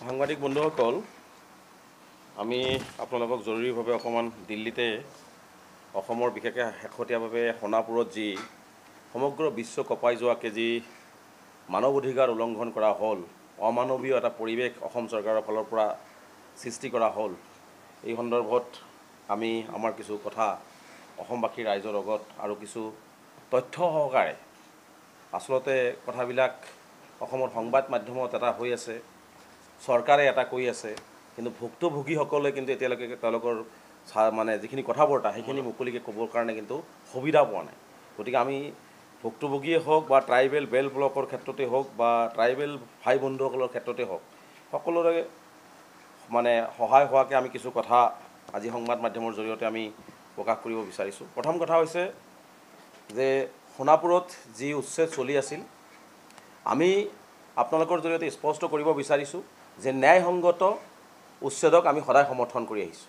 সাংবাদিক বন্ধুসকল, আমি আপোনালোকক জৰুৰীভাৱে অকণমান দিল্লীতে অসমৰ বিশেষকৈ শেহতীয়াভাৱে সোণাপুৰত যি সমগ্ৰ বিশ্ব কঁপাই যোৱাকৈ যি মানৱ অধিকাৰ উলংঘন কৰা হ'ল, অমানৱীয় এটা পৰিৱেশ অসম চৰকাৰৰ ফালৰ পৰা সৃষ্টি কৰা হ'ল, এই সন্দৰ্ভত আমি আমাৰ কিছু কথা অসমবাসী ৰাইজৰ লগত আৰু কিছু তথ্য সহকাৰে আচলতে কথাবিলাক অসমৰ সংবাদ মাধ্যমত এটা হৈ আছে, চৰকাৰে এটা কৈ আছে, কিন্তু ভুক্তভোগীসকলে কিন্তু এতিয়ালৈকে তেওঁলোকৰ মানে যিখিনি কথা বতৰা সেইখিনি মুকলিকৈ ক'বৰ কাৰণে কিন্তু সুবিধা পোৱা নাই। গতিকে আমি ভুক্তভোগীয়ে হওক বা ট্ৰাইবেল বেল ব্লকৰ ক্ষেত্ৰতে হওক বা ট্ৰাইবেল ভাই বন্ধুসকলৰ ক্ষেত্ৰতে হওক, সকলোৰে মানে সহায় হোৱাকৈ আমি কিছু কথা আজি সংবাদ মাধ্যমৰ জৰিয়তে আমি প্ৰকাশ কৰিব বিচাৰিছোঁ। প্ৰথম কথা হৈছে যে সোণাপুৰত যি উচ্ছেদ চলি আছিল, আমি আপোনালোকৰ জৰিয়তে স্পষ্ট কৰিব বিচাৰিছোঁ যে ন্যায়সংগত উচ্ছেদক আমি সদায় সমৰ্থন কৰি আহিছোঁ।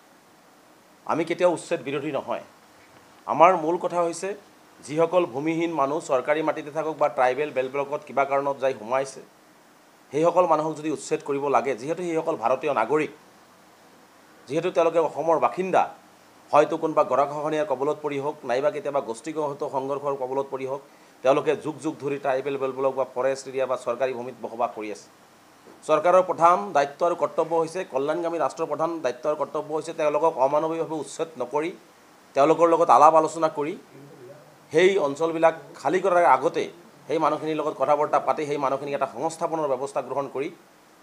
আমি কেতিয়াও উচ্ছেদ বিৰোধী নহয়। আমাৰ মূল কথা হৈছে যিসকল ভূমিহীন মানুহ চৰকাৰী মাটিতে থাকক বা ট্ৰাইবেল বেল ব্লকত কিবা কাৰণত যাই সোমাইছে, সেইসকল মানুহক যদি উচ্ছেদ কৰিব লাগে, যিহেতু সেইসকল ভাৰতীয় নাগৰিক, যিহেতু তেওঁলোকে অসমৰ বাসিন্দা, হয়তো কোনোবা গৰাখহনীয়াৰ কবলত পৰি হওক নাইবা কেতিয়াবা গোষ্ঠীগত সংঘৰ্ষৰ কবলত পৰি হওক, তেওঁলোকে যুগ যুগ ধৰি ট্ৰাইবেল বেল ব্লক বা ফৰেষ্ট এৰিয়া বা চৰকাৰী ভূমিত বসবাস কৰি আছে। চৰকাৰৰ প্ৰধান দায়িত্ব আৰু কৰ্তব্য হৈছে, কল্যাণগামী ৰাষ্ট্ৰৰ প্ৰধান দায়িত্ব আৰু কৰ্তব্য হৈছে তেওঁলোকক অমানৱীয়ভাৱে উচ্ছেদ নকৰি তেওঁলোকৰ লগত আলাপ আলোচনা কৰি সেই অঞ্চলবিলাক খালী কৰাৰ আগতে সেই মানুহখিনিৰ লগত কথা বতৰা পাতি সেই মানুহখিনিক এটা সংস্থাপনৰ ব্যৱস্থা গ্ৰহণ কৰি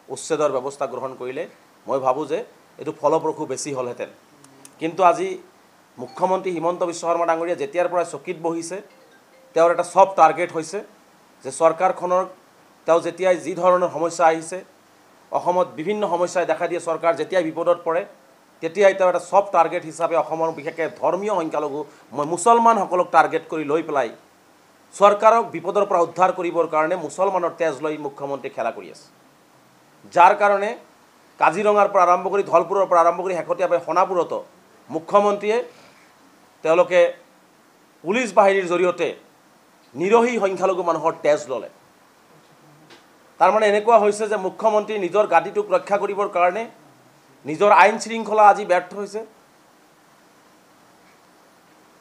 উচ্ছেদৰ ব্যৱস্থা গ্ৰহণ কৰিলে মই ভাবোঁ যে এইটো ফলপ্ৰসূ বেছি হ'লহেঁতেন। কিন্তু আজি মুখ্যমন্ত্ৰী হিমন্ত বিশ্ব শৰ্মা ডাঙৰীয়া যেতিয়াৰ পৰা চকীত বহিছে, তেওঁৰ এটা চব টাৰ্গেট হৈছে যে চৰকাৰখনৰ তেওঁ যেতিয়াই যি ধৰণৰ সমস্যা আহিছে, অসমত বিভিন্ন সমস্যাই দেখা দিয়ে, চৰকাৰ যেতিয়াই বিপদত পৰে তেতিয়াই তেওঁ এটা চব টাৰ্গেট হিচাপে অসমৰ বিশেষকৈ ধৰ্মীয় সংখ্যালঘু মুছলমানসকলক টাৰ্গেট কৰি লৈ পেলাই চৰকাৰক বিপদৰ পৰা উদ্ধাৰ কৰিবৰ কাৰণে মুছলমানৰ তেজ লৈ মুখ্যমন্ত্ৰী খেলা কৰি আছে। যাৰ কাৰণে কাজিৰঙাৰ পৰা আৰম্ভ কৰি ধলপুৰৰ পৰা আৰম্ভ কৰি শেহতীয়াভাৱে সোণাপুৰতো মুখ্যমন্ত্ৰীয়ে তেওঁলোকে পুলিচ বাহিনীৰ জৰিয়তে নিৰহী সংখ্যালঘু মানুহৰ তেজ ল'লে। তাৰমানে এনেকুৱা হৈছে যে মুখ্যমন্ত্ৰী নিজৰ গাদীটোক ৰক্ষা কৰিবৰ কাৰণে নিজৰ আইন শৃংখলা আজি ব্যৰ্থ হৈছে,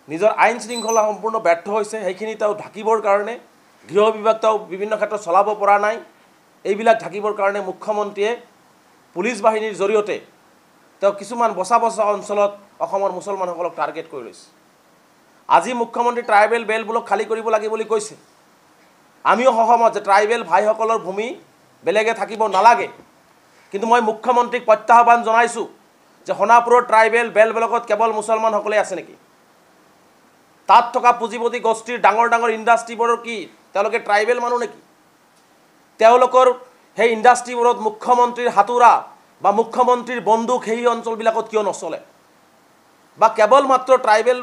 নিজৰ আইন শৃংখলা সম্পূৰ্ণ ব্যৰ্থ হৈছে, সেইখিনি তেওঁ ঢাকিবৰ কাৰণে গৃহ বিভাগ তেওঁ বিভিন্ন ক্ষেত্ৰত চলাব পৰা নাই, এইবিলাক ঢাকিবৰ কাৰণে মুখ্যমন্ত্ৰীয়ে পুলিচ বাহিনীৰ জৰিয়তে তেওঁ কিছুমান বচা বচা অঞ্চলত অসমৰ মুছলমানসকলক টাৰ্গেট কৰি লৈছে। আজি মুখ্যমন্ত্ৰী ট্ৰাইবেল বেল ব্লক খালী কৰিব লাগে বুলি কৈছে। আমিও সহমত যে ট্ৰাইবেল ভাইসকলৰ ভূমি বেলেগে থাকিব নালাগে, কিন্তু মই মুখ্যমন্ত্ৰীক প্ৰত্যাহ্বান জনাইছোঁ যে সোণাপুৰৰ ট্ৰাইবেল বেল ব্লকত কেৱল মুছলমানসকলেই আছে নেকি? তাত থকা পুঁজিপতি গোষ্ঠীৰ ডাঙৰ ডাঙৰ ইণ্ডাষ্ট্ৰিবোৰৰ কি তেওঁলোকে ট্ৰাইবেল মানুহ নেকি? তেওঁলোকৰ সেই ইণ্ডাষ্ট্ৰিবোৰত মুখ্যমন্ত্ৰীৰ হাতোৰা বা মুখ্যমন্ত্ৰীৰ বন্দুক সেই অঞ্চলবিলাকত কিয় নচলে? বা কেৱল মাত্ৰ ট্ৰাইবেল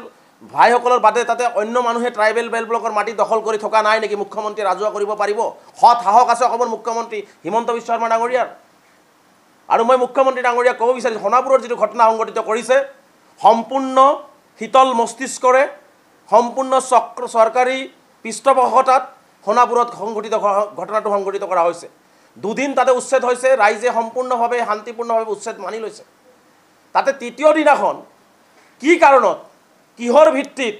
ভাইসকলৰ বাদে তাতে অন্য মানুহে ট্ৰাইবেল বেল ব্লকৰ মাটি দখল কৰি থকা নাই নেকি? মুখ্যমন্ত্ৰীয়ে ৰাজহুৱা কৰিব পাৰিব? সৎ সাহস আছে অসমৰ মুখ্যমন্ত্ৰী হিমন্ত বিশ্ব শৰ্মা ডাঙৰীয়াৰ। আৰু মই মুখ্যমন্ত্ৰী ডাঙৰীয়াক ক'ব বিচাৰিছোঁ, সোণাপুৰৰ যিটো ঘটনা সংঘটিত কৰিছে সম্পূৰ্ণ শীতল মস্তিষ্কৰে, সম্পূৰ্ণ চৰকাৰী পৃষ্ঠপোষকতাত সোণাপুৰত সংঘটিত ঘটনাটো সংঘটিত কৰা হৈছে। দুদিন তাতে উচ্ছেদ হৈছে, ৰাইজে সম্পূৰ্ণভাৱে শান্তিপূৰ্ণভাৱে উচ্ছেদ মানি লৈছে। তাতে তৃতীয় দিনাখন কি কাৰণত কিহৰ ভিত্তিত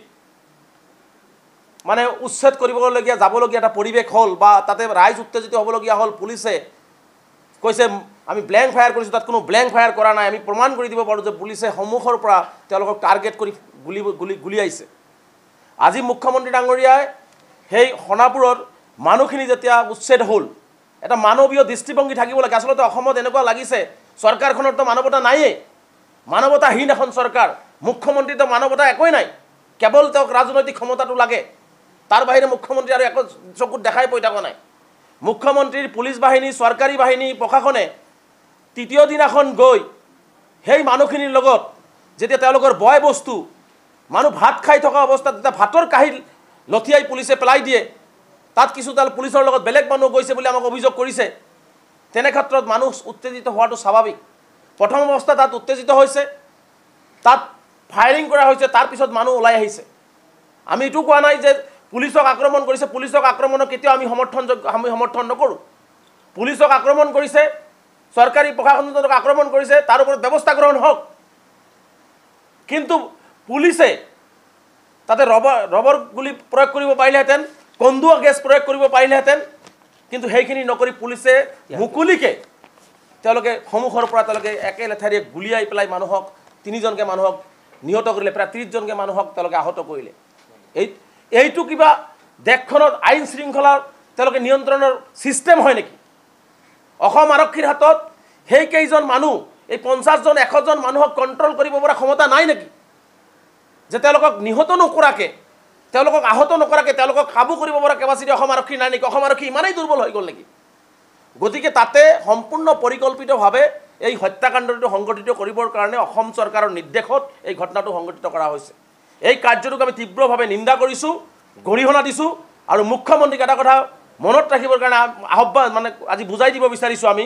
মানে উচ্ছেদ কৰিবলগীয়া যাবলগীয়া এটা পৰিৱেশ হ'ল বা তাতে ৰাইজ উত্তেজিত হ'বলগীয়া হ'ল, পুলিচে কৈছে আমি ব্লেংক ফায়াৰ কৰিছোঁ, তাত কোনো ব্লেংক ফায়াৰ কৰা নাই, আমি প্ৰমাণ কৰি দিব পাৰোঁ যে পুলিচে সন্মুখৰ পৰা তেওঁলোকক টাৰ্গেট কৰি গুলি গুলি গুলিয়াইছে। আজি মুখ্যমন্ত্ৰী ডাঙৰীয়াই সেই সোণাপুৰৰ মানুহখিনি যেতিয়া উচ্ছেদ হ'ল, এটা মানৱীয় দৃষ্টিভংগী থাকিব লাগে। আচলতে অসমত এনেকুৱা লাগিছে চৰকাৰখনৰতো মানৱতা নায়েই, মানৱতাহীন এখন চৰকাৰ, মুখ্যমন্ত্ৰীতো মানৱতা একোৱেই নাই, কেৱল তেওঁক ৰাজনৈতিক ক্ষমতাটো লাগে, তাৰ বাহিৰে মুখ্যমন্ত্ৰী আৰু একো চকুত দেখাই পই থকা নাই। মুখ্যমন্ত্ৰীৰ পুলিচ বাহিনী, চৰকাৰী বাহিনী, প্ৰশাসনে তৃতীয় দিনাখন গৈ সেই মানুহখিনিৰ লগত যেতিয়া তেওঁলোকৰ বয় বস্তু, মানুহ ভাত খাই থকা অৱস্থাত যেতিয়া ভাতৰ কাঁহী লঠিয়াই পুলিচে পেলাই দিয়ে, তাত কিছু তাল পুলিচৰ লগত বেলেগ মানুহ গৈছে বুলি আমাক অভিযোগ কৰিছে, তেনে ক্ষেত্ৰত মানুহ উত্তেজিত হোৱাটো স্বাভাৱিক। প্ৰথম অৱস্থা তাত উত্তেজিত হৈছে, তাত ফায়াৰিং কৰা হৈছে, তাৰপিছত মানুহ ওলাই আহিছে। আমি এইটো কোৱা নাই যে পুলিচক আক্ৰমণ কৰিছে, পুলিচক আক্ৰমণক কেতিয়াও আমি সমৰ্থন নকৰোঁ। পুলিচক আক্ৰমণ কৰিছে, চৰকাৰী প্ৰশাসনতন্ত্ৰক আক্ৰমণ কৰিছে তাৰ ওপৰত ব্যৱস্থা গ্ৰহণ হওক। কিন্তু পুলিচে তাতে ৰবৰ গুলি প্ৰয়োগ কৰিব পাৰিলেহেঁতেন, কন্দুৱা গেছ প্ৰয়োগ কৰিব পাৰিলেহেঁতেন, কিন্তু সেইখিনি নকৰি পুলিচে মুকলিকে তেওঁলোকে সন্মুখৰ পৰা তেওঁলোকে একে লেঠাৰিয়ে গুলিয়াই পেলাই মানুহক, তিনিজনকে মানুহক নিহত কৰিলে, প্ৰায় 30জনকে মানুহক তেওঁলোকে আহত কৰিলে। এইটো কিবা দেশখনত আইন শৃংখলাৰ তেওঁলোকে নিয়ন্ত্ৰণৰ ছিষ্টেম হয় নেকি? অসম আৰক্ষীৰ হাতত সেই কেইজন মানুহ, এই 50জন 100জন মানুহক কণ্ট্ৰল কৰিব পৰা ক্ষমতা নাই নেকি? যে তেওঁলোকক নিহত নকৰাকৈ, তেওঁলোকক আহত নকৰাকৈ তেওঁলোকক কাবু কৰিব পৰা কেপাচিটি অসম আৰক্ষীৰ নাই নেকি? অসম আৰক্ষী ইমানেই দুৰ্বল হৈ গ'ল নেকি? গতিকে তাতে সম্পূৰ্ণ পৰিকল্পিতভাৱে এই হত্যাকাণ্ডটো সংঘটিত কৰিবৰ কাৰণে অসম চৰকাৰৰ নিৰ্দেশত এই ঘটনাটো সংঘটিত কৰা হৈছে। এই কাৰ্যটোক আমি তীব্ৰভাৱে নিন্দা কৰিছোঁ, গৰিহণা দিছোঁ আৰু মুখ্যমন্ত্ৰীক এটা কথা মনত ৰাখিবৰ কাৰণে আহ্বান, মানে আজি বুজাই দিব বিচাৰিছোঁ আমি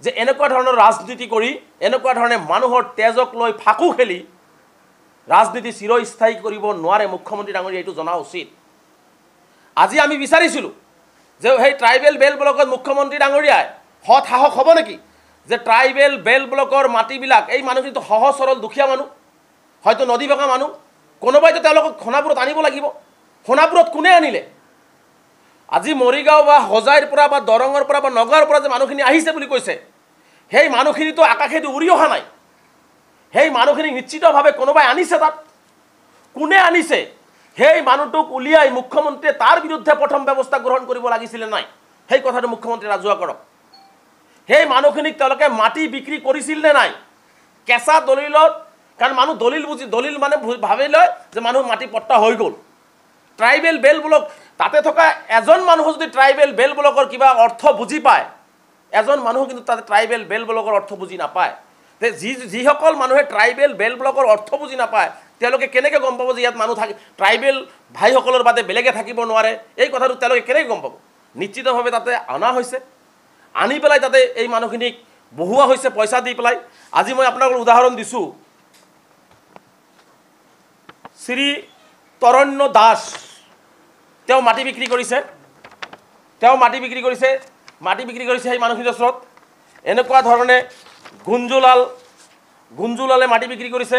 যে এনেকুৱা ধৰণৰ ৰাজনীতি কৰি, এনেকুৱা ধৰণে মানুহৰ তেজক লৈ ফাকু খেলি ৰাজনীতি চিৰস্থায়ী কৰিব নোৱাৰে। মুখ্যমন্ত্ৰী ডাঙৰীয়া এইটো জনা উচিত। আজি আমি বিচাৰিছিলোঁ যে সেই ট্ৰাইবেল বেল ব্লকত মুখ্যমন্ত্ৰী ডাঙৰীয়াই সৎ সাহস হ'ব নেকি যে ট্ৰাইবেল বেল ব্লকৰ মাটিবিলাক, এই মানুহখিনিতো সহজ সৰল দুখীয়া মানুহ, হয়তো নদী ভাগা মানুহ, কোনোবাইতো তেওঁলোকক সোণাপুৰত আনিব লাগিব। সোণাপুৰত কোনে আনিলে? আজি মৰিগাঁও বা হোজাইৰ পৰা বা দৰঙৰ পৰা বা নগাঁৱৰ পৰা যে মানুহখিনি আহিছে বুলি কৈছে, সেই মানুহখিনিতো আকাশেদি উৰি অহা নাই। সেই মানুহখিনি নিশ্চিতভাৱে কোনোবাই আনিছে। তাত কোনে আনিছে সেই মানুহটোক উলিয়াই মুখ্যমন্ত্ৰীয়ে তাৰ বিৰুদ্ধে প্ৰথম ব্যৱস্থা গ্ৰহণ কৰিব লাগিছিলে নাই? সেই কথাটো মুখ্যমন্ত্ৰীয়ে ৰাজহুৱা কৰক। সেই মানুহখিনিক তেওঁলোকে মাটি বিক্ৰী কৰিছিল নে নাই কেঁচা দলিলত, কাৰণ মানুহ দলিল বুজি, দলিল মানে ভাবি লয় যে মানুহ মাটি পট্টা হৈ গ'ল। ট্ৰাইবেল বেল ব্লক, তাতে থকা এজন মানুহ যদি ট্ৰাইবেল বেল ব্লকৰ কিবা অৰ্থ বুজি পায়, এজন মানুহ কিন্তু তাতে ট্ৰাইবেল বেল ব্লকৰ অৰ্থ বুজি নাপায়। যিসকল মানুহে ট্ৰাইবেল বেল ব্লকৰ অৰ্থ বুজি নাপায় তেওঁলোকে কেনেকৈ গম পাব যে ইয়াত মানুহ থাকে, ট্ৰাইবেল ভাইসকলৰ বাদে বেলেগে থাকিব নোৱাৰে? এই কথাটো তেওঁলোকে কেনেকৈ গম পাব? নিশ্চিতভাৱে তাতে অনা হৈছে, আনি পেলাই তাতে এই মানুহখিনিক বহুৱা হৈছে পইচা দি পেলাই। আজি মই আপোনালোকক উদাহৰণ দিছোঁ, শ্ৰী তৰণ্য দাস, তেওঁ মাটি বিক্ৰী কৰিছে, তেওঁ মাটি বিক্ৰী কৰিছে, মাটি বিক্ৰী কৰিছে সেই মানুহখিনিৰ ওচৰত। এনেকুৱা ধৰণে গুঞ্জুলালে মাটি বিক্ৰী কৰিছে,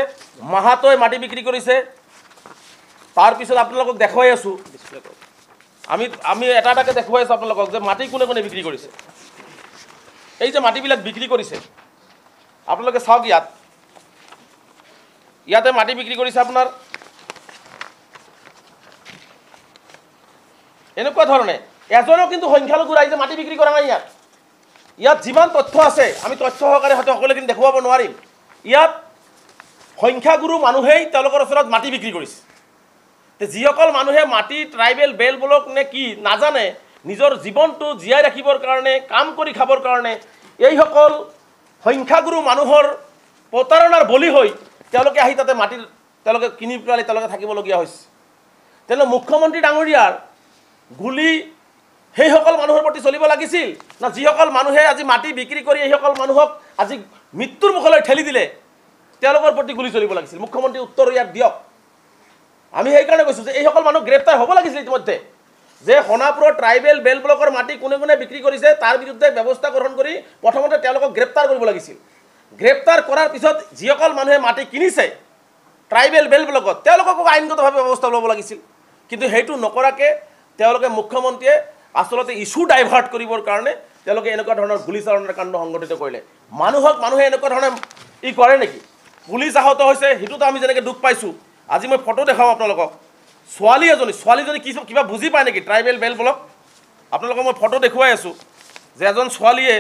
মাহাতই মাটি বিক্ৰী কৰিছে। তাৰপিছত আপোনালোকক দেখুৱাই আছোঁ, আমি এটা এটাকৈ দেখুৱাই আছোঁ আপোনালোকক যে মাটি কোনে কোনে বিক্ৰী কৰিছে। এই যে মাটিবিলাক বিক্ৰী কৰিছে আপোনালোকে চাওক, ইয়াতে মাটি বিক্ৰী কৰিছে আপোনাৰ এনেকুৱা ধৰণে। এজনো কিন্তু সংখ্যালঘু ৰাইজে মাটি বিক্ৰী কৰা নাই। ইয়াত যিমান তথ্য আছে আমি তথ্য সহকাৰে হয়তো সকলোখিনি দেখুৱাব নোৱাৰিম। ইয়াত সংখ্যাগুৰু মানুহেই তেওঁলোকৰ ওচৰত মাটি বিক্ৰী কৰিছে। যিসকল মানুহে মাটি ট্ৰাইবেল বেল ব্লক নে কি নাজানে, নিজৰ জীৱনটো জীয়াই ৰাখিবৰ কাৰণে, কাম কৰি খাবৰ কাৰণে এইসকল সংখ্যাগুৰু মানুহৰ প্ৰতাৰণাৰ বলি হৈ তেওঁলোকে আহি তাতে মাটি তেওঁলোকে কিনি পেলাই তেওঁলোকে থাকিবলগীয়া হৈছে। তেনেহ'লে মুখ্যমন্ত্ৰী ডাঙৰীয়াৰ গুলি সেইসকল মানুহৰ প্ৰতি চলিব লাগিছিল না যিসকল মানুহে আজি মাটি বিক্ৰী কৰি এইসকল মানুহক আজি মৃত্যুৰ মুখলৈ ঠেলি দিলে তেওঁলোকৰ প্ৰতি গুলি চলিব লাগিছিল? মুখ্যমন্ত্ৰী উত্তৰ ইয়াত দিয়ক। আমি সেইকাৰণে কৈছোঁ যে এইসকল মানুহ গ্ৰেপ্তাৰ হ'ব লাগিছিল ইতিমধ্যে। যে সোণাপুৰৰ ট্ৰাইবেল বেল ব্লকৰ মাটি কোনে কোনে বিক্ৰী কৰিছে তাৰ বিৰুদ্ধে ব্যৱস্থা গ্ৰহণ কৰি প্ৰথমতে তেওঁলোকক গ্ৰেপ্তাৰ কৰিব লাগিছিল। গ্ৰেপ্তাৰ কৰাৰ পিছত যিসকল মানুহে মাটি কিনিছে ট্ৰাইবেল বেল ব্লকত তেওঁলোককো আইনগতভাৱে ব্যৱস্থা ল'ব লাগিছিল। কিন্তু সেইটো নকৰাকৈ তেওঁলোকে মুখ্যমন্ত্ৰীয়ে আচলতে ইছ্যু ডাইভাৰ্ট কৰিবৰ কাৰণে তেওঁলোকে এনেকুৱা ধৰণৰ গুলীচালনাৰ কাণ্ড সংঘটিত কৰিলে। মানুহক মানুহে এনেকুৱা ধৰণে ই কৰে নেকি? পুলিচ আহত হৈছে সেইটোতো আমি যেনেকৈ দুখ পাইছোঁ। আজি মই ফটো দেখাওঁ আপোনালোকক, ছোৱালী এজনী, ছোৱালীজনী কি কিবা বুজি পায় নেকি ট্ৰাইবেল বেল ব্লক? আপোনালোকক মই ফটো দেখুৱাই আছোঁ যে এজন ছোৱালীয়ে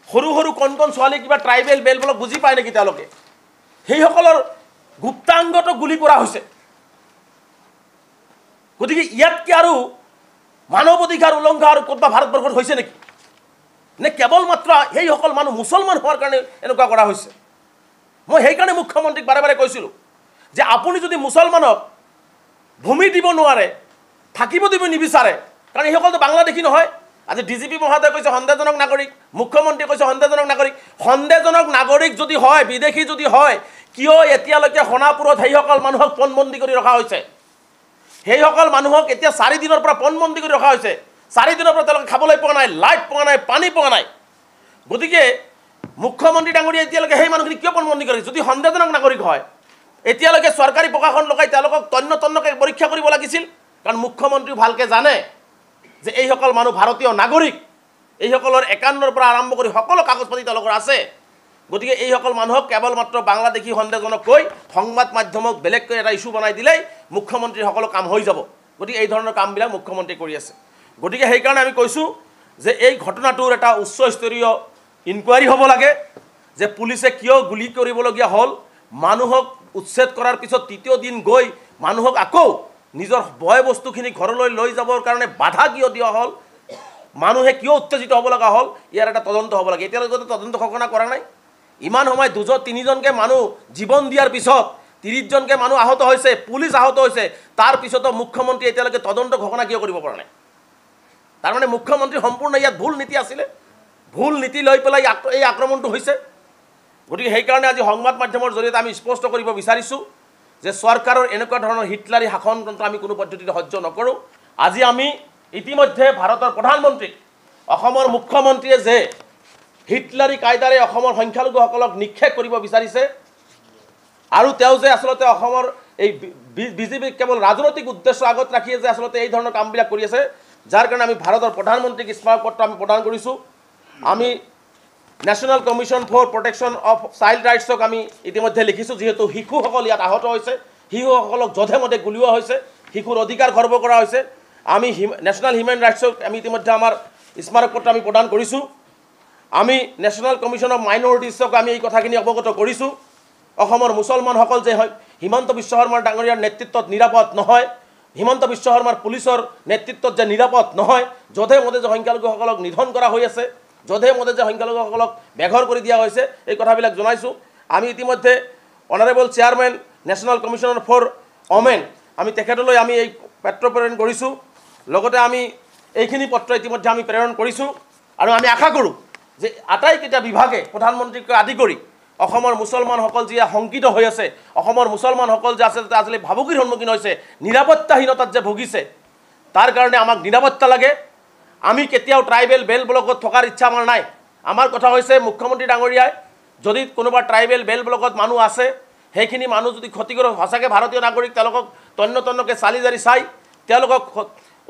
সৰু সৰু কণ কণ ছোৱালী কিবা ট্ৰাইবেল বেল ব্লক বুজি পায় নেকি তেওঁলোকে? সেইসকলৰ গুপ্তাংগটো গুলি কৰা হৈছে। গতিকে ইয়াতকৈ আৰু মানৱ অধিকাৰ উলংঘা আৰু ক'তবা ভাৰতবৰ্ষত হৈছে নেকি? নে কেৱল মাত্ৰ সেইসকল মানুহ মুছলমান হোৱাৰ কাৰণে এনেকুৱা কৰা হৈছে? মই সেইকাৰণে মুখ্যমন্ত্ৰীক বাৰে বাৰে কৈছিলোঁ যে আপুনি যদি মুছলমানক ভূমি দিব নোৱাৰে, থাকিব দিব নিবিচাৰে, কাৰণ এইসকলতো বাংলাদেশী নহয়। আজি ডি জি পি মহোদয়ে কৈছে সন্দেহজনক নাগৰিক, মুখ্যমন্ত্ৰীয়ে কৈছে সন্দেহজনক নাগৰিক। সন্দেহজনক নাগৰিক যদি হয়, বিদেশী যদি হয়, কিয় এতিয়ালৈকে সোণাপুৰত সেইসকল মানুহক পণবন্দী কৰি ৰখা হৈছে? সেইসকল মানুহক এতিয়া 4 দিনৰ পৰা পণবন্দী কৰি ৰখা হৈছে। 4 দিনৰ পৰা তেওঁলোকে খাবলৈ পোৱা নাই, লাইট পোৱা নাই, পানী পোৱা নাই। গতিকে মুখ্যমন্ত্ৰী ডাঙৰীয়া এতিয়ালৈকে সেই মানুহখিনি কিয় পণবন্দী কৰে? যদি সন্দেহজনক নাগৰিক হয়, এতিয়ালৈকে চৰকাৰী প্ৰশাসন লগাই তেওঁলোকক তন্ন তন্নকৈ পৰীক্ষা কৰিব লাগিছিল। কাৰণ মুখ্যমন্ত্ৰীও ভালকৈ জানে যে এইসকল মানুহ ভাৰতীয় নাগৰিক, এইসকলৰ 51ৰ পৰা আৰম্ভ কৰি সকলো কাগজ পাতি তেওঁলোকৰ আছে। গতিকে এইসকল মানুহক কেৱল মাত্ৰ বাংলাদেশী সন্দেহজনক কৈ সংবাদ মাধ্যমক বেলেগকৈ এটা ইছ্যু বনাই দিলেই মুখ্যমন্ত্ৰীৰ সকলো কাম হৈ যাব। গতিকে এই ধৰণৰ কামবিলাক মুখ্যমন্ত্ৰীয়ে কৰি আছে। গতিকে সেইকাৰণে আমি কৈছোঁ যে এই ঘটনাটোৰ এটা উচ্চস্তৰীয় ইনকুৱাৰী হ'ব লাগে যে পুলিচে কিয় গুলি কৰিবলগীয়া হ'ল, মানুহক উচ্ছেদ কৰাৰ পিছত তৃতীয় দিন গৈ মানুহক আকৌ নিজৰ বয় বস্তুখিনি ঘৰলৈ লৈ যাবৰ কাৰণে বাধা কিয় দিয়া হ'ল, মানুহে কিয় উত্তেজিত হ'ব লগা হ'ল, ইয়াৰ এটা তদন্ত হ'ব লাগে। এতিয়ালৈকে তদন্ত ঘোষণা কৰা নাই। ইমান সময় 2 3জনকৈ মানুহ জীৱন দিয়াৰ পিছত 30জনকৈ মানুহ আহত হৈছে, পুলিচ আহত হৈছে, তাৰ পিছতো মুখ্যমন্ত্ৰীয়ে এতিয়ালৈকে তদন্ত ঘোষণা কিয় কৰিব পৰা নাই? তাৰমানে মুখ্যমন্ত্ৰী সম্পূৰ্ণ ইয়াত ভুল নীতি আছিলে, ভুল নীতি লৈ পেলাই এই আক্ৰমণটো হৈছে। গতিকে সেইকাৰণে আজি সংবাদ মাধ্যমৰ জৰিয়তে আমি স্পষ্ট কৰিব বিচাৰিছোঁ যে চৰকাৰৰ এনেকুৱা ধৰণৰ হিটলাৰী শাসনতন্ত্ৰ আমি কোনো পদ্ধতিতে সহ্য নকৰোঁ। আজি আমি ইতিমধ্যে ভাৰতৰ প্ৰধানমন্ত্ৰীক, অসমৰ মুখ্যমন্ত্ৰীয়ে যে হিটলাৰী কায়দাৰে অসমৰ সংখ্যালঘুসকলক নিক্ষেপ কৰিব বিচাৰিছে আৰু তেওঁ যে আচলতে অসমৰ এই বিজেপিক কেৱল ৰাজনৈতিক উদ্দেশ্য আগত ৰাখিয়ে যে আচলতে এই ধৰণৰ কামবিলাক কৰি আছে, যাৰ কাৰণে আমি ভাৰতৰ প্ৰধানমন্ত্ৰীক স্মাৰকপত্ৰ আমি প্ৰদান কৰিছোঁ। আমি national commission for protection of child ৰাইটছক আমি ইতিমধ্যে লিখিছোঁ, যিহেতু শিশুসকল ইয়াত আহত হৈছে, শিশুসকলক যধে মধে গুলিওৱা হৈছে, শিশুৰ অধিকাৰ খৰ্ব কৰা হৈছে। আমি নেশ্যনেল হিউমেন ৰাইটছক আমি ইতিমধ্যে আমাৰ স্মাৰকপত্ৰ আমি প্ৰদান কৰিছোঁ। আমি নেশ্যনেল কমিশ্যন অফ মাইনৰিটিছক আমি এই কথাখিনি অৱগত কৰিছোঁ। অসমৰ মুছলমানসকল যে হিমন্ত বিশ্ব শৰ্মাৰ ডাঙৰীয়াৰ নেতৃত্বত নিৰাপদ নহয়, হিমন্ত বিশ্ব শৰ্মাৰ পুলিচৰ নেতৃত্বত যে নিৰাপদ নহয়, যধে মধে যে সংখ্যালঘুসকলক নিধন কৰা হৈ আছে, যধে মধে যে সংখ্যালঘুসকলক বেঘৰ কৰি দিয়া হৈছে, এই কথাবিলাক জনাইছোঁ। আমি ইতিমধ্যে honourable chairman national commissioner for women, আমি তেখেতলৈ আমি এই পত্ৰ প্ৰেৰণ কৰিছোঁ। লগতে আমি এইখিনি পত্ৰ ইতিমধ্যে আমি প্ৰেৰণ কৰিছোঁ আৰু আমি আশা কৰোঁ যে আটাইকেইটা বিভাগে প্ৰধানমন্ত্ৰীকে আদি কৰি অসমৰ মুছলমানসকল যি শংকিত হৈ আছে, অসমৰ মুছলমানসকল যে আচলতে আজিলৈ ভাবুকিৰ সন্মুখীন হৈছে, নিৰাপত্তাহীনতাত যে ভুগিছে, তাৰ কাৰণে আমাক নিৰাপত্তা লাগে। আমি কেতিয়াও ট্ৰাইবেল বেল ব্লকত থকাৰ ইচ্ছা আমাৰ নাই। আমাৰ কথা হৈছে মুখ্যমন্ত্ৰী ডাঙৰীয়াই যদি কোনোবা ট্ৰাইবেল বেল ব্লকত মানুহ আছে, সেইখিনি মানুহ যদি ক্ষতিগ্ৰস্ত সঁচাকৈ ভাৰতীয় নাগৰিক, তেওঁলোকক তন্ন তন্নকৈ চালি জাৰি চাই তেওঁলোকক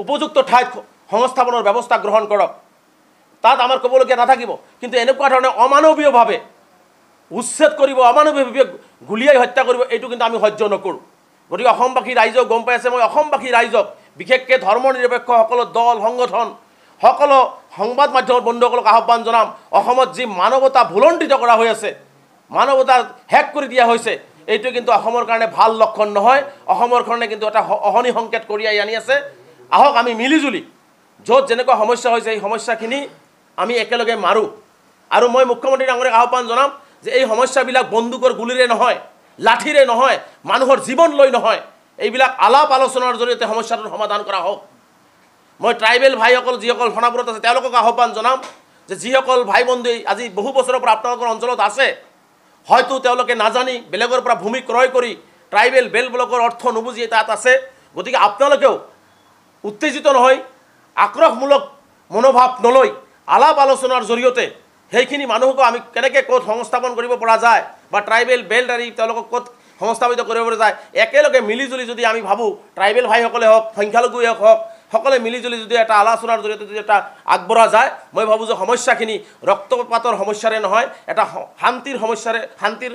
উপযুক্ত ঠাইত সংস্থাপনৰ ব্যৱস্থা গ্ৰহণ কৰক, তাত আমাৰ ক'বলগীয়া নাথাকিব। কিন্তু এনেকুৱা ধৰণে অমানৱীয়ভাৱে উচ্ছেদ কৰিব, অমানৱীয়ভাৱে গুলীয়াই হত্যা কৰিব, এইটো কিন্তু আমি সহ্য নকৰোঁ। গতিকে অসমবাসী ৰাইজক গম পাই আছে, মই অসমবাসী ৰাইজক বিশেষকৈ ধৰ্ম নিৰপেক্ষ সকলো দল সংগঠন, সকলো সংবাদ মাধ্যমৰ বন্ধুসকলক আহ্বান জনাম, অসমত যি মানৱতা ভুলণ্ঠিত কৰা হৈ আছে, মানৱতা শেষ কৰি দিয়া হৈছে, এইটো কিন্তু অসমৰ কাৰণে ভাল লক্ষণ নহয়। অসমৰ কাৰণে কিন্তু এটা অশনি সংকেত কঢ়িয়াই আনি আছে। আহক আমি মিলিজুলি য'ত যেনেকুৱা সমস্যা হৈছে এই সমস্যাখিনি আমি একেলগে মাৰোঁ। আৰু মই মুখ্যমন্ত্ৰী ডাঙৰীয়াক আহ্বান জনাম যে এই সমস্যাবিলাক বন্দুকৰ গুলিৰে নহয়, লাঠিৰে নহয়, মানুহৰ জীৱন লৈ নহয়, এইবিলাক আলাপ আলোচনাৰ জৰিয়তে সমস্যাটোৰ সমাধান কৰা হওক। মই ট্ৰাইবেল ভাইসকল যিসকল সোণাপুৰত আছে তেওঁলোকক আহ্বান জনাম যে যিসকল ভাই বন্ধু আজি বহু বছৰৰ পৰা আপোনালোকৰ অঞ্চলত আছে, হয়তো তেওঁলোকে নাজানি বেলেগৰ পৰা ভূমি ক্ৰয় কৰি ট্ৰাইবেল বেল ব্লকৰ অৰ্থ নুবুজি তাত আছে। গতিকে আপোনালোকেও উত্তেজিত নহয়, আক্ৰোশমূলক মনোভাৱ নলৈ আলাপ আলোচনাৰ জৰিয়তে সেইখিনি মানুহকো আমি কেনেকৈ ক'ত সংস্থাপন কৰিব পৰা যায় বা ট্ৰাইবেল বেল্ট এৰি তেওঁলোকক ক'ত সংস্থাপিত কৰিব পৰা যায়, একেলগে মিলিজুলি যদি আমি ভাবোঁ, ট্ৰাইবেল ভাইসকলে হওক, সংখ্যালঘুৱে হওক, সকলোৱে মিলিজুলি যদি এটা আলোচনাৰ জৰিয়তে যদি এটা আগবঢ়া যায়, মই ভাবোঁ যে সমস্যাখিনি ৰক্তপাতৰ সমস্যাৰে নহয়, এটা শান্তিৰ সমস্যাৰে, শান্তিৰ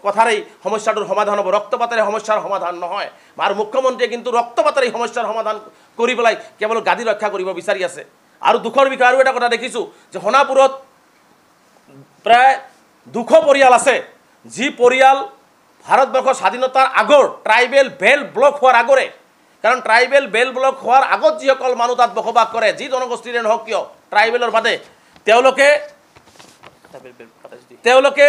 কথাৰেই সমস্যাটোৰ সমাধান হ'ব, ৰক্তপাতেৰে সমস্যাৰ সমাধান নহয়। আৰু মুখ্যমন্ত্ৰীয়ে কিন্তু ৰক্তপাতেৰে সমস্যাৰ সমাধান কৰি পেলাই কেৱল গাদী ৰক্ষা কৰিব বিচাৰি আছে। আৰু দুখৰ বিষয় আৰু এটা কথা দেখিছোঁ যে সোণাপুৰত প্ৰায় 200 পৰিয়াল আছে, যি পৰিয়াল ভাৰতবৰ্ষৰ স্বাধীনতাৰ আগৰ ট্ৰাইবেল বেল ব্লক হোৱাৰ আগৰে, কাৰণ ট্ৰাইবেল বেল ব্লক হোৱাৰ আগত যিসকল মানুহ তাত বসবাস কৰে, যি জনগোষ্ঠীৰে নহওক কিয়, ট্ৰাইবেলৰ বাদে তেওঁলোকে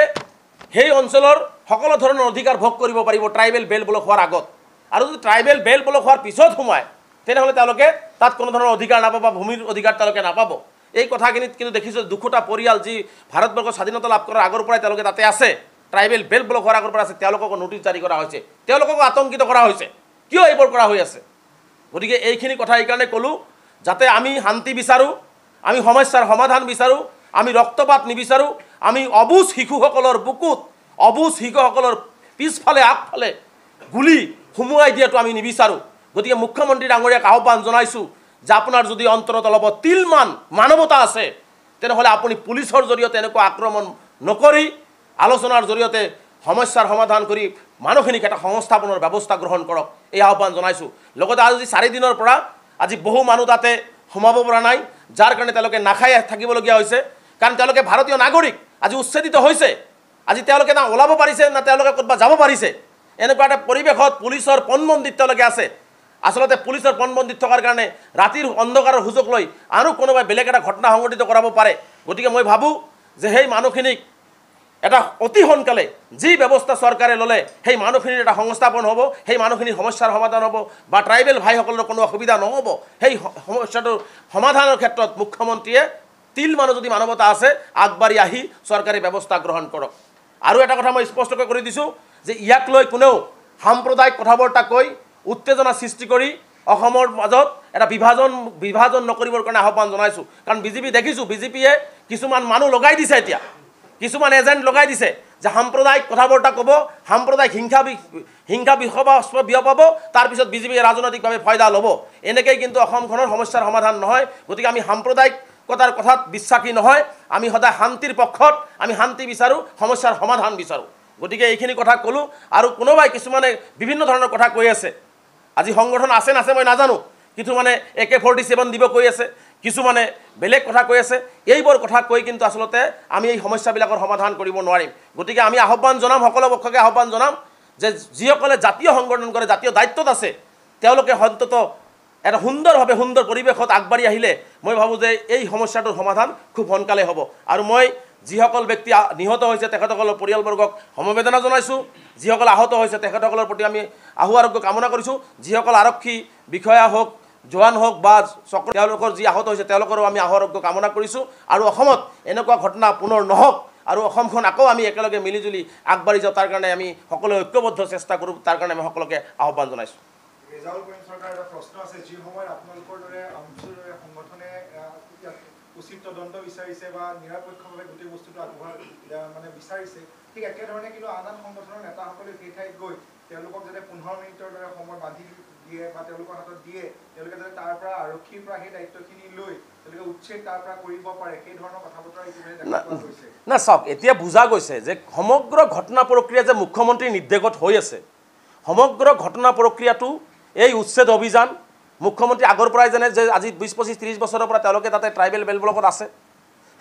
সেই অঞ্চলৰ সকলো ধৰণৰ অধিকাৰ ভোগ কৰিব পাৰিব ট্ৰাইবেল বেল ব্লক হোৱাৰ আগত। আৰু যদি ট্ৰাইবেল বেল ব্লক হোৱাৰ পিছত সোমায়, তেনেহ'লে তেওঁলোকে তাত কোনো ধৰণৰ অধিকাৰ নাপাব বা ভূমিৰ অধিকাৰ তেওঁলোকে নাপাব। এই কথাখিনিত কিন্তু দেখিছোঁ 200টা পৰিয়াল যি ভাৰতবৰ্ষৰ স্বাধীনতা লাভ কৰাৰ আগৰ পৰাই তেওঁলোকে তাতে আছে, ট্ৰাইবেল বেল ব্লক হোৱাৰ আগৰ পৰা আছে, তেওঁলোককো নটিচ জাৰি কৰা হৈছে, তেওঁলোককো আতংকিত কৰা হৈছে। কিয় এইবোৰ কৰা হৈ আছে? গতিকে এইখিনি কথা এইকাৰণে ক'লোঁ যাতে আমি শান্তি বিচাৰোঁ, আমি সমস্যাৰ সমাধান বিচাৰোঁ, আমি ৰক্তপাত নিবিচাৰোঁ। আমি অবুজ শিশুসকলৰ বুকুত, অবুজ শিশুসকলৰ পিছফালে আগফালে গুলি সুমুৱাই দিয়াটো আমি নিবিচাৰোঁ। গতিকে মুখ্যমন্ত্ৰী ডাঙৰীয়াক আহ্বান জনাইছোঁ যে আপোনাৰ যদি অন্তৰত অলপ তিলমান মানৱতা আছে তেনেহ'লে আপুনি পুলিচৰ জৰিয়তে এনেকুৱা আক্ৰমণ নকৰি আলোচনাৰ জৰিয়তে সমস্যাৰ সমাধান কৰি মানুহখিনিক এটা সংস্থাপনৰ ব্যৱস্থা গ্ৰহণ কৰক, এই আহ্বান জনাইছোঁ। লগতে আজি 4 দিনৰ পৰা আজি বহু মানুহ তাতে সোমাব পৰা নাই, যাৰ কাৰণে তেওঁলোকে নাখাই থাকিবলগীয়া হৈছে। কাৰণ তেওঁলোকে ভাৰতীয় নাগৰিক, আজি উচ্ছেদিত হৈছে, আজি তেওঁলোকে না ওলাব পাৰিছে না তেওঁলোকে ক'ৰবাত যাব পাৰিছে। এনেকুৱা এটা পৰিৱেশত পুলিচৰ পণবন্দীত তেওঁলোকে আছে। আচলতে পুলিচৰ পণবন্দীত থকাৰ কাৰণে ৰাতিৰ অন্ধকাৰৰ সুযোগ লৈ আৰু কোনোবাই বেলেগ এটা ঘটনা সংঘটিত কৰাব পাৰে। গতিকে মই ভাবোঁ যে সেই মানুহখিনিক এটা অতি সোনকালে যি ব্যৱস্থা চৰকাৰে ল'লে সেই মানুহখিনিৰ এটা সংস্থাপন হ'ব, সেই মানুহখিনিৰ সমস্যাৰ সমাধান হ'ব বা ট্ৰাইবেল ভাইসকলৰ কোনো অসুবিধা নহ'ব। সেই সমস্যাটোৰ সমাধানৰ ক্ষেত্ৰত মুখ্যমন্ত্ৰীয়ে তিল মানুহ যদি মানৱতা আছে আগবাঢ়ি আহি চৰকাৰী ব্যৱস্থা গ্ৰহণ কৰক। আৰু এটা কথা মই স্পষ্টকৈ কৰি দিছোঁ যে ইয়াক লৈ কোনেও সাম্প্ৰদায়িক কথা বৰ্তা কৈ উত্তেজনা সৃষ্টি কৰি অসমৰ মাজত এটা বিভাজন নকৰিবৰ কাৰণে আহ্বান জনাইছোঁ। কাৰণ বিজেপি দেখিছোঁ, বিজেপিয়ে কিছুমান মানুহ লগাই দিছে, এতিয়া কিছুমান এজেণ্ট লগাই দিছে যে সাম্প্ৰদায়িক কথা বৰ্তা ক'ব, সাম্প্ৰদায়িক হিংসা বিষবাস্প বিয়পাব, তাৰপিছত বিজেপিয়ে ৰাজনৈতিকভাৱে ফায়দা ল'ব। এনেকেই কিন্তু অসমখনৰ সমস্যাৰ সমাধান নহয়। গতিকে আমি সাম্প্ৰদায়িকতাৰ কথাত বিশ্বাসী নহয়, আমি সদায় শান্তিৰ পক্ষত, আমি শান্তি বিচাৰোঁ, সমস্যাৰ সমাধান বিচাৰোঁ। গতিকে এইখিনি কথা ক'লোঁ। আৰু কোনোবাই কিছুমানে বিভিন্ন ধৰণৰ কথা কৈ আছে, আজি সংগঠন আছে নাছে মই নাজানো, কিছুমানে AK-47 দিব কৈ আছে, কিছুমানে বেলেগ কথা কৈ আছে। এইবোৰ কথা কৈ কিন্তু আচলতে আমি এই সমস্যাবিলাকৰ সমাধান কৰিব নোৱাৰিম। গতিকে আমি আহ্বান জনাম, সকলো পক্ষকে আহ্বান জনাম যে যিসকলে জাতীয় সংগঠন কৰে, জাতীয় দায়িত্বত আছে, তেওঁলোকে অন্তত এটা সুন্দৰভাৱে সুন্দৰ পৰিৱেশত আগবাঢ়ি আহিলে মই ভাবোঁ যে এই সমস্যাটোৰ সমাধান খুব সোনকালে হ'ব। আৰু মই যিসকল ব্যক্তি নিহত হৈছে তেখেতসকলৰ পৰিয়ালবৰ্গক সমবেদনা জনাইছোঁ, যিসকল আহত হৈছে তেখেতসকলৰ প্ৰতি আমি আহু আৰোগ্য কামনা কৰিছোঁ, যিসকল আৰক্ষী বিষয়া হওক, জোৱান হওক বা চক্ৰ তেওঁলোকৰ যি আহত হৈছে তেওঁলোকৰো আমি আহু আৰোগ্য কামনা কৰিছোঁ। আৰু অসমত এনেকুৱা ঘটনা পুনৰ নহওক আৰু অসমখন আকৌ আমি একেলগে মিলিজুলি আগবাঢ়ি যাওঁ, তাৰ কাৰণে আমি সকলোৱে ঐক্যবদ্ধ চেষ্টা কৰোঁ, তাৰ কাৰণে আমি সকলোকে আহ্বান জনাইছোঁ। ৰেজাউল কৰিম চৰকাৰ এটা প্ৰশ্ন আছে, যি সময়ত আপোনালোকৰ দৰে আমছুৰ দৰে সংগঠনে উচিত তদন্ত বিচাৰিছে বা নিৰপেক্ষভাৱে গোটেই বস্তুটো আগবঢ়া মানে বিচাৰিছে, ঠিক একেধৰণে কিন্তু আন আন সংগঠনৰ নেতাসকলে সেই ঠাইত গৈ তেওঁলোকক যাতে 15 মিনিটৰ দৰে সময় বান্ধি দিয়ে বা তেওঁলোকৰ হাতত দিয়ে, তেওঁলোকে যাতে তাৰ পৰা আৰক্ষীৰ পৰা সেই দায়িত্বখিনি লৈ তেওঁলোকে উচ্ছেদ তাৰ পৰা কৰিব পাৰে, সেই ধৰণৰ কথা বতৰা ইতিমধ্যে দেখা পোৱা গৈছে। না চাওক, এতিয়া বুজা গৈছে যে সমগ্ৰ ঘটনা প্ৰক্ৰিয়া যে মুখ্যমন্ত্ৰীৰ নিৰ্দেশত হৈ আছে, সমগ্ৰ ঘটনা প্ৰক্ৰিয়াটো এই উচ্ছেদ অভিযান মুখ্যমন্ত্ৰী আগৰ পৰাই জানে যে আজি 20, 25, 30 বছৰৰ পৰা তেওঁলোকে তাতে ট্ৰাইবেল বেল্ট ব্লকত আছে।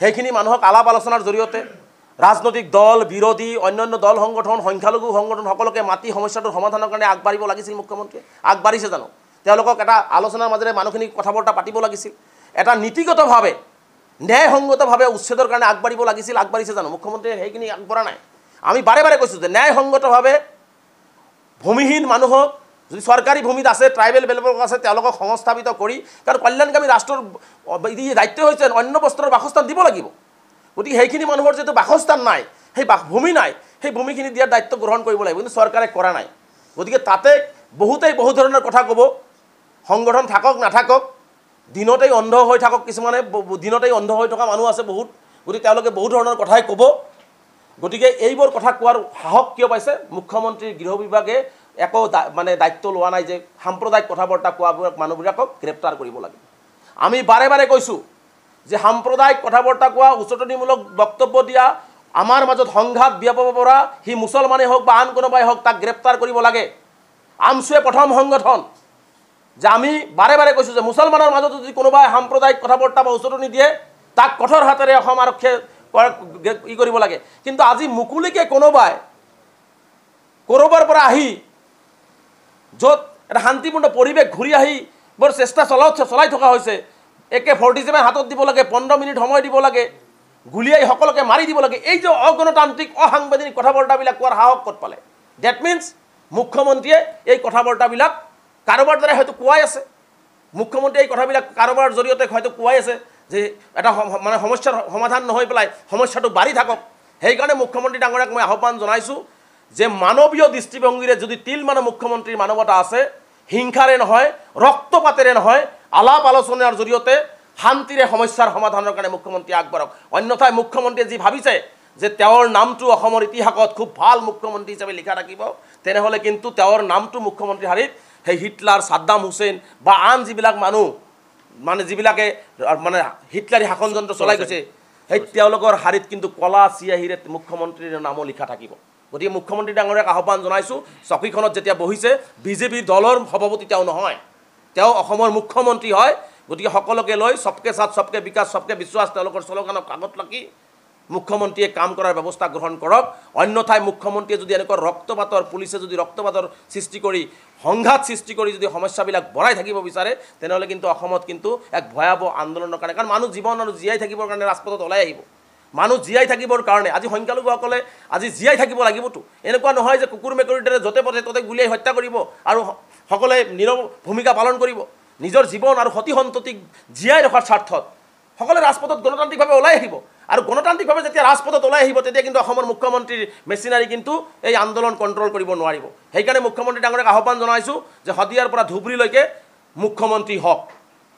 সেইখিনি মানুহক আলাপ আলোচনাৰ জৰিয়তে ৰাজনৈতিক দল, বিৰোধী, অন্যান্য দল সংগঠন, সংখ্যালঘু সংগঠন সকলোকে মাতি সমস্যাটোৰ সমাধানৰ কাৰণে আগবাঢ়িব লাগিছিল। মুখ্যমন্ত্ৰীয়ে আগবাঢ়িছে জানো? তেওঁলোকক এটা আলোচনাৰ মাজেৰে মানুহখিনিক কথা বতৰা পাতিব লাগিছিল, এটা নীতিগতভাৱে ন্যায়সংগতভাৱে উচ্ছেদৰ কাৰণে আগবাঢ়িব লাগিছিল, আগবাঢ়িছে জানো? মুখ্যমন্ত্ৰীয়ে সেইখিনি আগবঢ়া নাই। আমি বাৰে বাৰে কৈছোঁ যে ন্যায়সংগতভাৱে ভূমিহীন মানুহক যদি চৰকাৰী ভূমিত আছে, ট্ৰাইবেল বেল্ট আছে, তেওঁলোকক সংস্থাপিত কৰি, কাৰণ কল্যাণকামী ৰাষ্ট্ৰৰ দায়িত্ব হৈছে অন্য বস্ত্ৰৰ বাসস্থান দিব লাগিব। গতিকে সেইখিনি মানুহৰ যিহেতু বাসস্থান নাই, সেই ভূমি নাই, সেই ভূমিখিনি দিয়াৰ দায়িত্ব গ্ৰহণ কৰিব লাগিব, কিন্তু চৰকাৰে কৰা নাই। গতিকে তাতে বহুতেই বহু ধৰণৰ কথা ক'ব, সংগঠন থাকক নাথাকক, দিনতেই অন্ধ হৈ থাকক, কিছুমানে দিনতেই অন্ধ হৈ থকা মানুহ আছে বহুত, গতিকে তেওঁলোকে বহু ধৰণৰ কথাই ক'ব। গতিকে এইবোৰ কথা কোৱাৰ সাহস কিয় পাইছে? মুখ্যমন্ত্ৰীৰ গৃহ বিভাগে একো মানে দায়িত্ব লোৱা নাই যে সাম্প্ৰদায়িক কথা বৰ্তা কোৱা মানুহবিলাকক গ্ৰেপ্তাৰ কৰিব লাগে। আমি বাৰে বাৰে কৈছোঁ যে সাম্প্ৰদায়িক কথা বৰ্তা কোৱা, উচটনিমূলক বক্তব্য দিয়া, আমাৰ মাজত সংঘাত বিয়পাব পৰা, সি মুছলমানেই হওক বা আন কোনোবাই হওক, তাক গ্ৰেপ্তাৰ কৰিব লাগে। আমছুৱে প্ৰথম সংগঠন যে আমি বাৰে বাৰে কৈছোঁ যে মুছলমানৰ মাজতো যদি কোনোবাই সাম্প্ৰদায়িক কথা বৰ্তা বা উচটনি দিয়ে, তাক কঠোৰ হাতেৰে অসম আৰক্ষীয়ে ই কৰিব লাগে। কিন্তু আজি মুকলিকে কোনোবাই ক'ৰবাৰ পৰা আহি য'ত এটা শান্তিপূৰ্ণ পৰিৱেশ ঘূৰি আহি বৰ চেষ্টা চলাই থকা হৈছে, AK-47 হাতত দিব লাগে, 15 মিনিট সময় দিব লাগে, গুলিয়াই সকলোকে মাৰি দিব লাগে, এই যে অগণতান্ত্ৰিক অসাংবিধানিক কথা বতৰাবিলাক কোৱাৰ সাহস ক'ত পালে? That means মুখ্যমন্ত্ৰীয়ে এই কথা বতৰাবিলাক কাৰোবাৰ দ্বাৰা হয়তো কোৱাই আছে, মুখ্যমন্ত্ৰীয়ে এই কথাবিলাক কাৰোবাৰ জৰিয়তে হয়তো কোৱাই আছে যে এটা মানে সমস্যাৰ সমাধান নহয় পেলাই সমস্যাটো বাঢ়ি থাকক। সেইকাৰণে মুখ্যমন্ত্ৰী ডাঙৰীয়াক মই আহ্বান জনাইছোঁ যে মানৱীয় দৃষ্টিভংগীৰে যদি তিল মানৱ মুখ্যমন্ত্ৰীৰ মানৱতা আছে, হিংসাৰে নহয়, ৰক্তপাতেৰে নহয়, আলাপ আলোচনাৰ জৰিয়তে শান্তিৰে সমস্যাৰ সমাধানৰ কাৰণে মুখ্যমন্ত্ৰী আগবাঢ়ক। অন্যথাই মুখ্যমন্ত্ৰীয়ে যি ভাবিছে যে তেওঁৰ নামটো অসমৰ ইতিহাসত খুব ভাল মুখ্যমন্ত্ৰী হিচাপে লিখা থাকিব, তেনেহ'লে কিন্তু তেওঁৰ নামটো মুখ্যমন্ত্ৰী শাৰীত সেই হিটলাৰ, ছাদ্দাম হুছেইন বা আন যিবিলাক মানুহ মানে যিবিলাকে মানে হিটলাৰী শাসনযন্ত্ৰ চলাই গৈছে, সেই তেওঁলোকৰ শাৰীত কিন্তু কলা চিয়াহীৰে মুখ্যমন্ত্ৰীৰ নামো লিখা থাকিব। গতিকে মুখ্যমন্ত্ৰী ডাঙৰীয়াক আহ্বান জনাইছোঁ, চকীখনত যেতিয়া বহিছে বিজেপি দলৰ সভাপতি তেওঁ নহয়, তেওঁ অসমৰ মুখ্যমন্ত্ৰী হয়। গতিকে সকলোকে লৈ চবকে সাথ চবকে বিকাশ চবকে বিশ্বাস তেওঁলোকৰ শ্লোগানক আগত ৰাখি মুখ্যমন্ত্ৰীয়ে কাম কৰাৰ ব্যৱস্থা গ্ৰহণ কৰক। অন্যথাই মুখ্যমন্ত্ৰীয়ে যদি এনেকুৱা ৰক্তপাতৰ, পুলিচে যদি ৰক্তপাতৰ সৃষ্টি কৰি সংঘাত সৃষ্টি কৰি যদি সমস্যাবিলাক বঢ়াই থাকিব বিচাৰে, তেনেহ'লে কিন্তু অসমত কিন্তু এক ভয়াৱহ আন্দোলনৰ কাৰণে, কাৰণ মানুহ জীৱন আৰু জীয়াই থাকিবৰ কাৰণে ৰাজপথত ওলাই আহিব। মানুহ জীয়াই থাকিবৰ কাৰণে আজি সংখ্যালঘুসকলে আজি জীয়াই থাকিব লাগিবতো। এনেকুৱা নহয় যে কুকুৰ মেকুৰীৰ দৰে য'তে পথে ত'তে গুলীয়াই হত্যা কৰিব আৰু সকলোৱে নীৰৱ ভূমিকা পালন কৰিব। নিজৰ জীৱন আৰু সতি সন্ততিক জীয়াই ৰখাৰ স্বাৰ্থত সকলোৱে ৰাজপথত গণতান্ত্ৰিকভাৱে ওলাই আহিব। আৰু গণতান্ত্ৰিকভাৱে যেতিয়া ৰাজপথত ওলাই আহিব, তেতিয়া কিন্তু অসমৰ মুখ্যমন্ত্ৰীৰ মেচিনাৰী কিন্তু এই আন্দোলন কণ্ট্ৰল কৰিব নোৱাৰিব। সেইকাৰণে মুখ্যমন্ত্ৰী ডাঙৰীয়াক আহ্বান জনাইছোঁ যে শদিয়াৰ পৰা ধুবুৰীলৈকে মুখ্যমন্ত্ৰী হওক,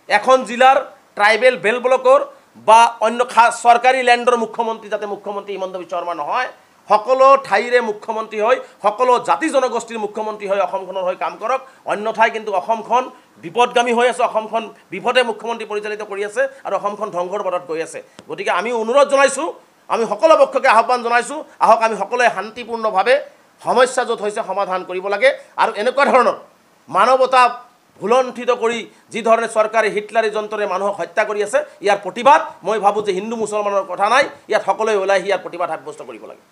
এখন জিলাৰ ট্ৰাইবেল বেল ব্লকৰ বা অন্য চৰকাৰী লেণ্ডৰ মুখ্যমন্ত্ৰী যাতে মুখ্যমন্ত্ৰী হিমন্ত বিশ্ব শৰ্মা নহয়, সকলো ঠাইৰে মুখ্যমন্ত্ৰী হৈ, সকলো জাতি জনগোষ্ঠীৰ মুখ্যমন্ত্ৰী হৈ অসমখনৰ হৈ কাম কৰক। অন্যথাই কিন্তু অসমখন বিপদগামী হৈ আছে, অসমখন বিপদে মুখ্যমন্ত্ৰী পৰিচালিত কৰি আছে আৰু অসমখন ধ্বংসৰ পথত গৈ আছে। গতিকে আমি অনুৰোধ জনাইছোঁ, আমি সকলো পক্ষকে আহ্বান জনাইছোঁ, আহক আমি সকলোৱে শান্তিপূৰ্ণভাৱে সমস্যা য'ত হৈছে সমাধান কৰিব লাগে। আৰু এনেকুৱা ধৰণৰ মানৱতা ভুলণ্ঠিত কৰি যি ধৰণে চৰকাৰে হিটলাৰী যন্ত্ৰৰে মানুহক হত্যা কৰি আছে, ইয়াৰ প্ৰতিবাদ মই ভাবোঁ যে হিন্দু মুছলমানৰ কথা নাই, ইয়াত সকলোৱে ওলাই আহি ইয়াৰ প্ৰতিবাদ সাব্যস্ত কৰিব লাগে।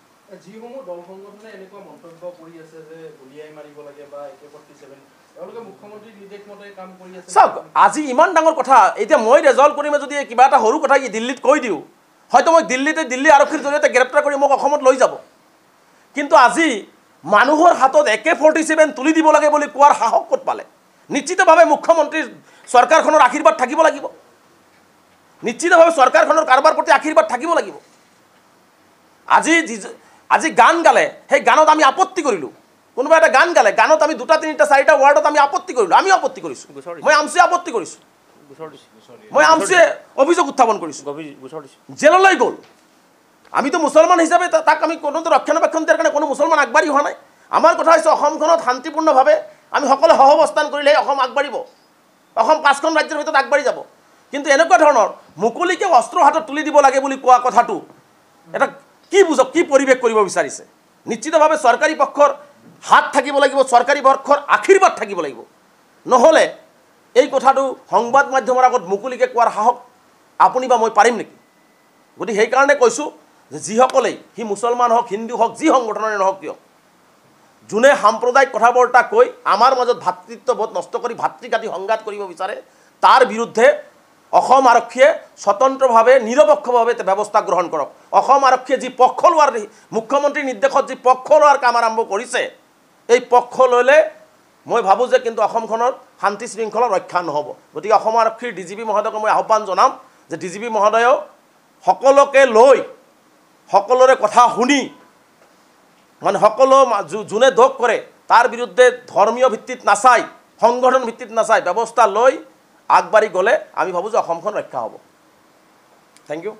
যিসমূহ দল সংগঠনে এনেকুৱা মন্তব্য কৰি আছে যে গুলীয়াই মাৰিব লাগে বা AK-47, তেওঁলোকে মুখ্যমন্ত্ৰীৰ নিৰ্দেশ মতে কাম কৰি আছে। চাওক, আজি ইমান ডাঙৰ কথা, এতিয়া মই ৰেজল্ভ কৰিম যদি কিবা এটা সৰু কথা দিল্লীত কৈ দিওঁ, হয়তো মই দিল্লীতে দিল্লী আৰক্ষীৰ জৰিয়তে গ্ৰেপ্তাৰ কৰি মোক অসমত লৈ যাব। কিন্তু আজি মানুহৰ হাতত AK-47 তুলি দিব লাগে বুলি কোৱাৰ সাহস ক'ত পালে? নিশ্চিতভাৱে মুখ্যমন্ত্ৰীৰ চৰকাৰখনৰ আশীৰ্বাদ থাকিব লাগিব, নিশ্চিতভাৱে চৰকাৰখনৰ কাৰোবাৰ প্ৰতি আশীৰ্বাদ থাকিব লাগিব। আজি আজি গান গালে, সেই গানত আমি আপত্তি কৰিলোঁ, কোনোবা এটা গান গালে, গানত আমি 2টা 3টা 4টা ৱাৰ্ডত আমি আপত্তি কৰিলোঁ, আমিও আপত্তি কৰিছোঁ, মই আমচুৱে আপত্তি কৰিছোঁ, মই আমচুৱে অভিযোগ উত্থাপন কৰিছোঁ, জেললৈ গ'ল। আমিতো মুছলমান হিচাপে তাক আমি কোনো ৰক্ষণাবেক্ষণ দিয়াৰ কাৰণে কোনো মুছলমান আগবাঢ়ি হোৱা নাই। আমাৰ কথা হৈছে অসমখনত শান্তিপূৰ্ণভাৱে আমি সকলোৱে সহাৱস্থান কৰিলেহে অসম আগবাঢ়িব, অসম 5খন ৰাজ্যৰ ভিতৰত আগবাঢ়ি যাব। কিন্তু এনেকুৱা ধৰণৰ মুকলিকে অস্ত্ৰ হাতত তুলি দিব লাগে বুলি কোৱা কথাটো এটা কি বুজক, কি পৰিৱেশ কৰিব বিচাৰিছে? নিশ্চিতভাৱে চৰকাৰী পক্ষৰ হাত থাকিব লাগিব, চৰকাৰী পক্ষৰ আশীৰ্বাদ থাকিব লাগিব। নহ'লে এই কথাটো সংবাদ মাধ্যমৰ আগত মুকলিকে কোৱাৰ সাহস আপুনি বা মই পাৰিম নেকি? গতিকে সেইকাৰণে কৈছোঁ যে যিসকলেই, সি মুছলমান হওক, হিন্দু হওক, যি সংগঠনৰে নহওক কিয়, যোনে সাম্প্ৰদায়িক কথা বৰ্তা কৈ আমাৰ মাজত ভাতৃত্ববোধ নষ্ট কৰি ভাতৃঘাতী সংঘাত কৰিব বিচাৰে, তাৰ বিৰুদ্ধে অসম আৰক্ষীয়ে স্বতন্ত্ৰভাৱে নিৰপেক্ষভাৱে ব্যৱস্থা গ্ৰহণ কৰক। অসম আৰক্ষীয়ে যি পক্ষ লোৱাৰ, মুখ্যমন্ত্ৰীৰ নিৰ্দেশত যি পক্ষ লোৱাৰ কাম আৰম্ভ কৰিছে, এই পক্ষ ল'লে মই ভাবোঁ যে কিন্তু অসমখনত শান্তি শৃংখলা ৰক্ষা নহ'ব। গতিকে অসম আৰক্ষীৰ ডি জি পি মহোদয়ক মই আহ্বান জনাম যে ডি জি পি মহোদয়েও সকলোকে লৈ সকলোৰে কথা শুনি, মানে সকলো যোনে দোষ কৰে তাৰ বিৰুদ্ধে ধৰ্মীয় ভিত্তিত নাচাই, সংগঠন ভিত্তিত নাচাই ব্যৱস্থা লৈ আগবাঢ়ি গ'লে আমি ভাবোঁ যে অসমখন ৰক্ষা হ'ব। Thank you.